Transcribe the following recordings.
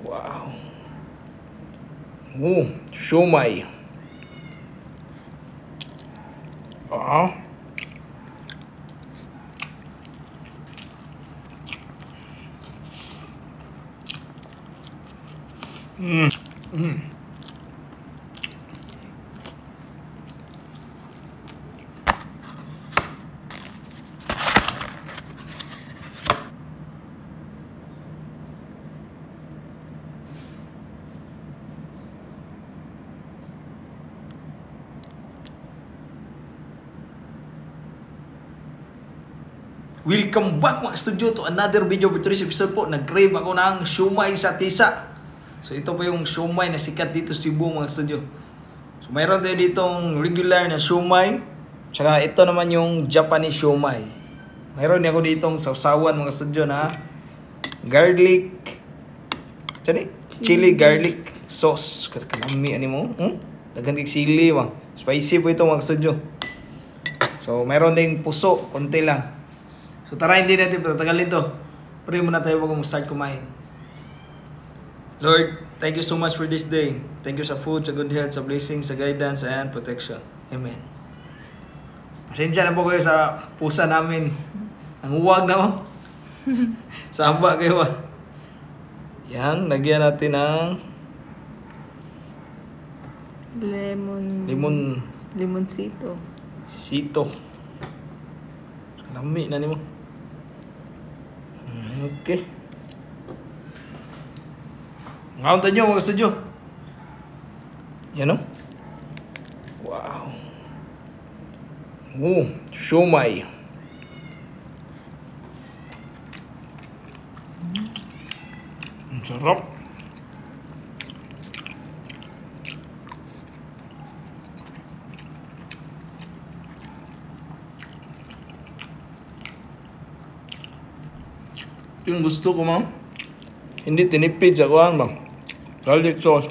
Wow. Siomay. Welcome back mga studio to another video. For today's episode po, nag-crave ako ng siomay sa tisa. So ito po yung siomay na sikat dito sa Cebu mga studio. So mayroon tayo ditong regular na siomay, tsaka ito naman yung Japanese siomay. Mayroon ako ditong sausawan mga studio na garlic, chili garlic sauce. Kalami ani mo? Daghan kay sili ba. Spicy po ito mga studio. So mayroon ding puso, konti lang. So tara, hindi natin patagalin to. Pray muna tayo bago mag-start kumain. Lord, thank you so much for this day. Thank you sa food, sa good health, sa blessings, sa guidance, and protection. Amen. Pasensya na po kayo sa pusa namin. Ang uwag na mo. Samba kayo. Yan, lagyan natin ng Limonsito. Sito. Lami na ni mo. Okay. Ngauntan nyo mga studio. Yan o. Wow. Siomay. Ang sarap. Yung gusto ko, ma'am, hindi tinipid sa kuhan, ma'am. Garlic sauce.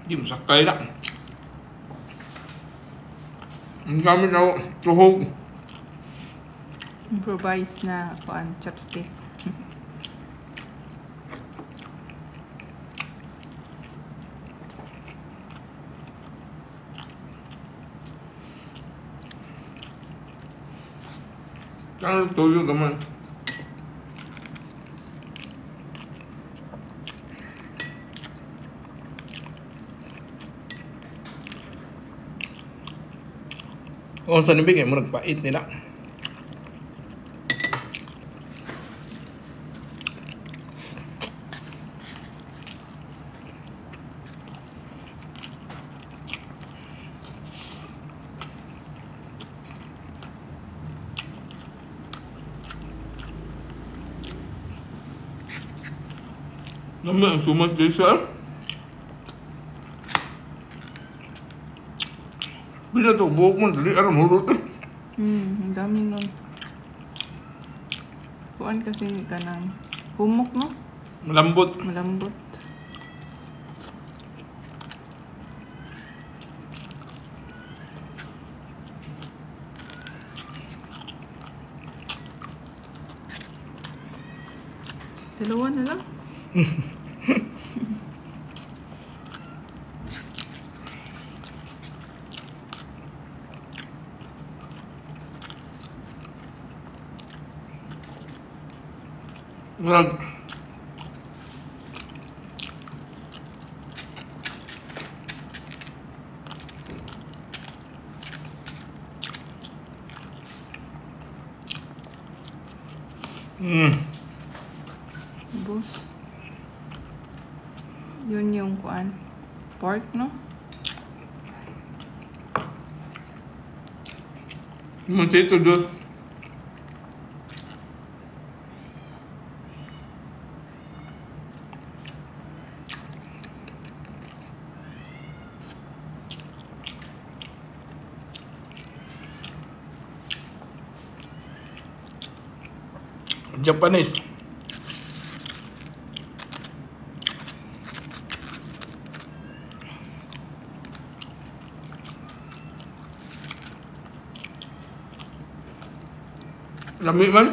Di masakay na. Ang gamit ako, tuhog. Improvise na chopstick. Ano tuyo naman? Kung saan nabigay mo, nagpait nila. Naman ang sumat desa. Binatubok mo, dali aram hulot eh. Ang dami nun. Kuan kasi ka ng humok, no? Malambot. Malambot. Dalawa na lang. Murag Bus. Yun yung kuan. Pork, no? Matito doon. Japanese. Lami man.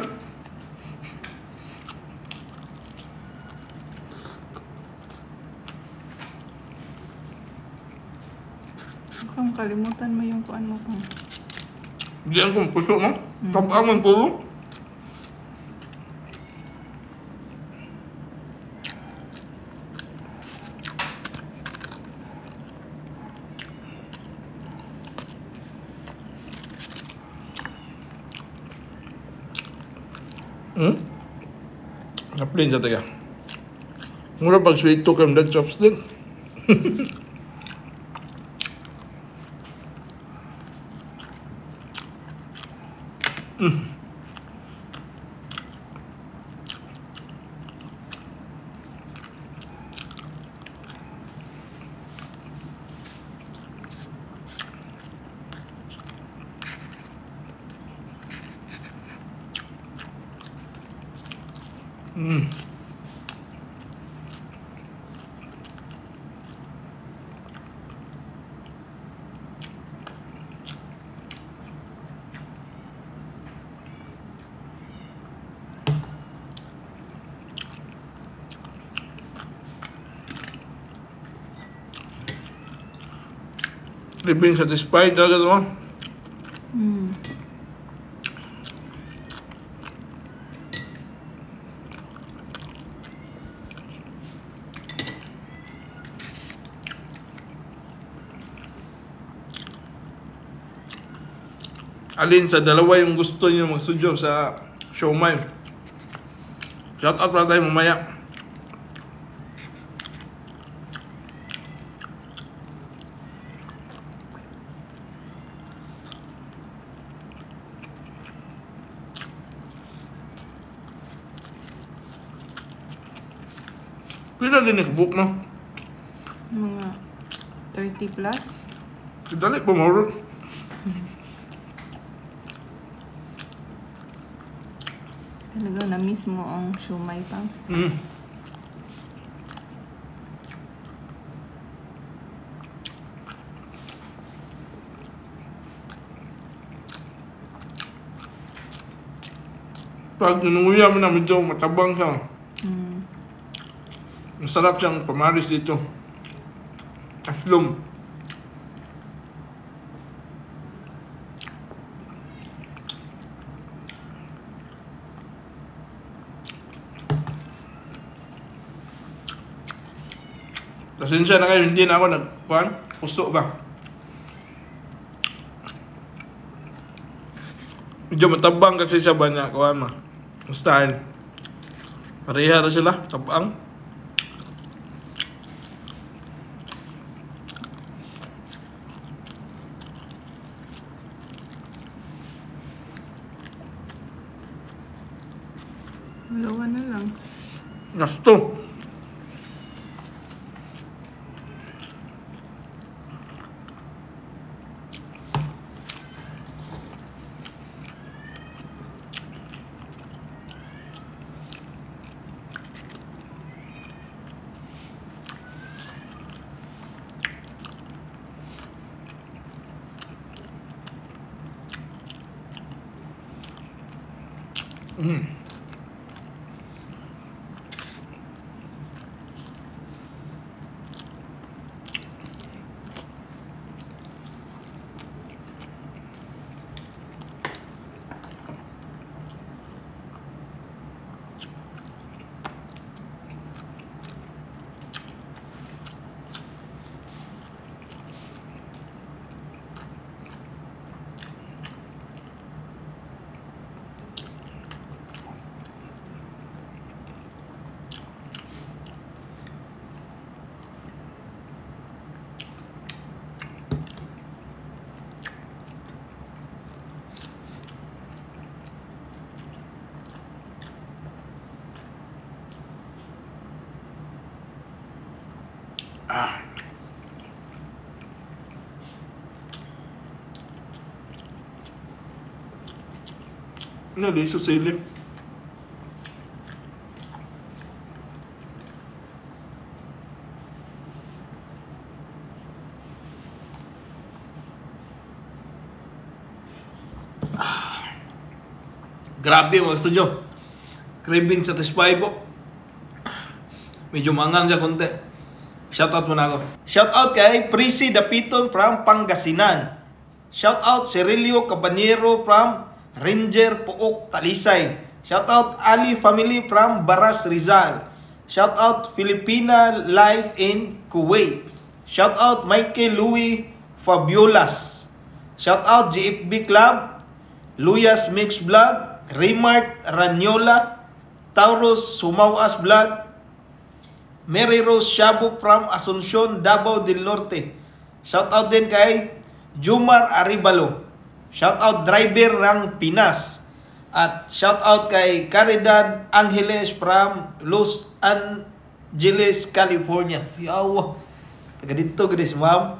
Kung kalimutan mo yung kuan mo kung Diyan kung puso mo. Kapag man puro. Naplin sa taga. Mura pag sweet to kam dag chopstick. Living satisfied talaga ito. Alin sa dalawa yung gusto niyo mag-studio sa siomai? Shout out pala tayo mamaya. Pila din book no? mga 30 plus. Dali pa mahurot. Talaga na-miss mo ang siomai pa. Pag ninunguya mo na medyo matabang siya. Masarap siyang pamaris dito. Aslom. Pasensya na kayo, hindi na ako nagkuhan. Puso ba? Medyo matabang kasi siya ba niya, kuhan ma. Style. Pareha na sila, tabang. Dalawa na lang. Gasto. Ano, di susili. Grabe mga studio. Craving satisfy po. Medyo mangang siya konti. Shoutout muna ako. Shoutout kay Prissy Dapiton from Pangasinan. Shoutout Cirilio Cabanero from Ranger Puok, Talisay. Shoutout Ali family from Baras, Rizal. Shoutout Filipina Live in Kuwait. Shoutout Michael Louis Fabiolas. Shoutout GFB Club, Luyas Mix Vlog, Raymart Ranyola, Taurus Sumawas Vlog, Mary Rose Shabu from Asuncion, Davao del Norte. Shoutout din kay Jumar Aribalo. Shoutout driver ng Pinas. At shoutout kay Caridad Angeles from Los Angeles, California. Yawa. Taga dito guys, ma'am.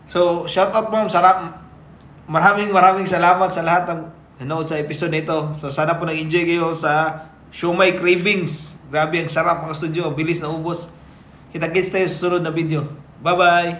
So, shoutout ma'am. Maraming salamat sa lahat ng nanood sa episode nito. So, sana po nag-enjoy kayo sa Siomai Cravings. Grabe, ang sarap mga studio. Ang bilis na ubos. Kita-kits tayo sa susunod na video. Bye-bye!